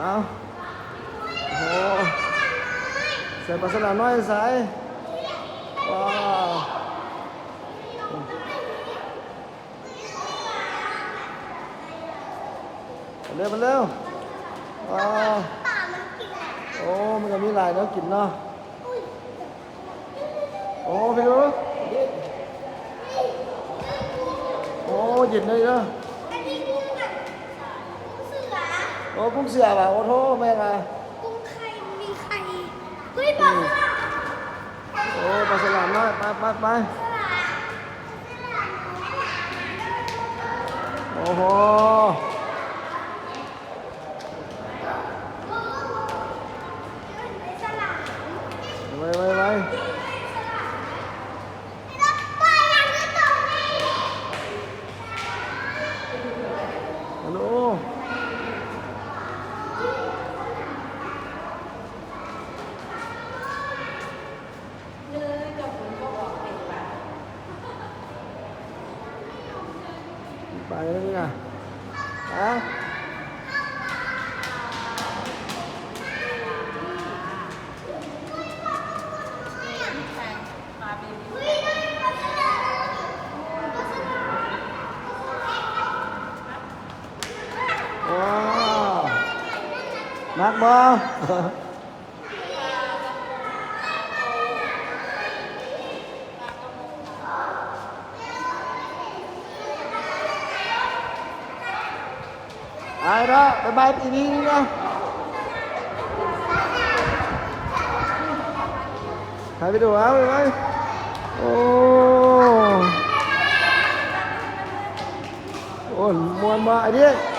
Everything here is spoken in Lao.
ເອົາ ໂອ້ ໃສ່ປາສະຫຼາມນ້ອຍໃສ່ ວ້າວ ເລັວ ມາເລັວ ວ້າວ ໂອ້ ມັນກໍມີຫຼາຍແນວກິນເນາະ. ໂອ້ ພີ່ນ້ອງ ໂອ້ ເຢັນເລີຍເດີ ອັນນີ້ກຸ້ງ ກຸ້ງເສືອ ໂອ້ ກຸ້ງເສືອຫວາ ໂອ້ໂທ້ ແມ່ນຫວາ ກຸ້ງໄຂ່ ມີໄຂ່ ເຮີ້ຍ ປາສະຫຼາມ ໂອ້ ປາສະຫຼາມນ້ອຍ ໄປ ໄປ ໄປ ໂອ້ໂຫ. ໄວ ໄວ ໄວ ຮາໂລ ໄປແລ້ວນີ້ນະ ຮະ ວ້າວ ມັກບໍ່? ໄປເນາະ ບາຍບາຍ ອີ່ນີ້ນະ ຖ່າຍວິດີໂອ ບາຍບາຍ ໂອ້ ໂອ້ ມ່ວນບໍ່ ໄອ້ເດ?